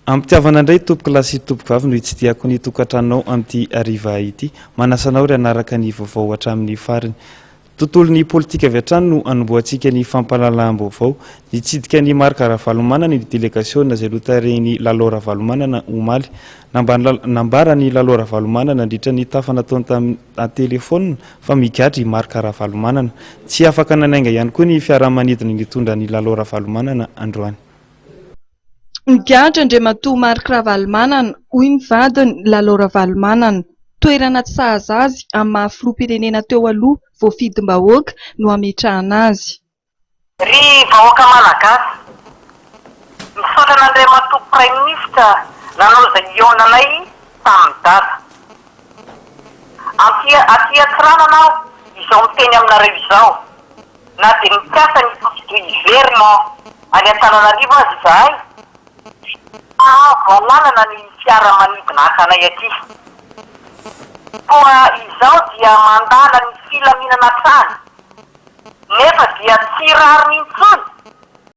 Am-pitiavana indray tompokolahy sy tompokovavy no hitsidihako ny tokantranonao amin'ity hariva ity. Manasa anao ry hanaraka ny vaovao hatramin'ny farany. Tontolon'ny politika avy hatrany no hanombohantsika ny fampahalalam-baovao. Nitsidika an'i Marc Ravalomanana ny delegasiona izay notarihin'i Lalao Ravalomanana omaly. Nambaran'i Lalao Ravalomanana nandritra ny tafa nataony tamin'ny an-telefaonina fa migadra i Marc Ravalomanana. Tsy afaka nanainga ihany koa ny fiaramanidina nitondra an'i Lalao Ravalomanana androany. Migadra Andriamatoa Marc Ravalomanana, hoy ny vadiny, Lalao Ravalomanana. Toerana tsy sahaza azy amin'ny maha filoham-pirenena teo aloha voafidim-bahoaka no hametrahana azy. Ry vahoaka Malagasy, misaotra an'Andriamatoa Praiminisitra nanao izay hihaonanay tamin'i Dada. Aty aty Antsiranana aho izao miteny aminareo izao, na dia nikasa ny hitodi-doha hiverina any Antananarivo aza izahay, hahazo alalana ny fiaramanidina haka anay aty. Koa izao dia mandala ny filaminana hatrany. Nefa dia tsy rariny intsony.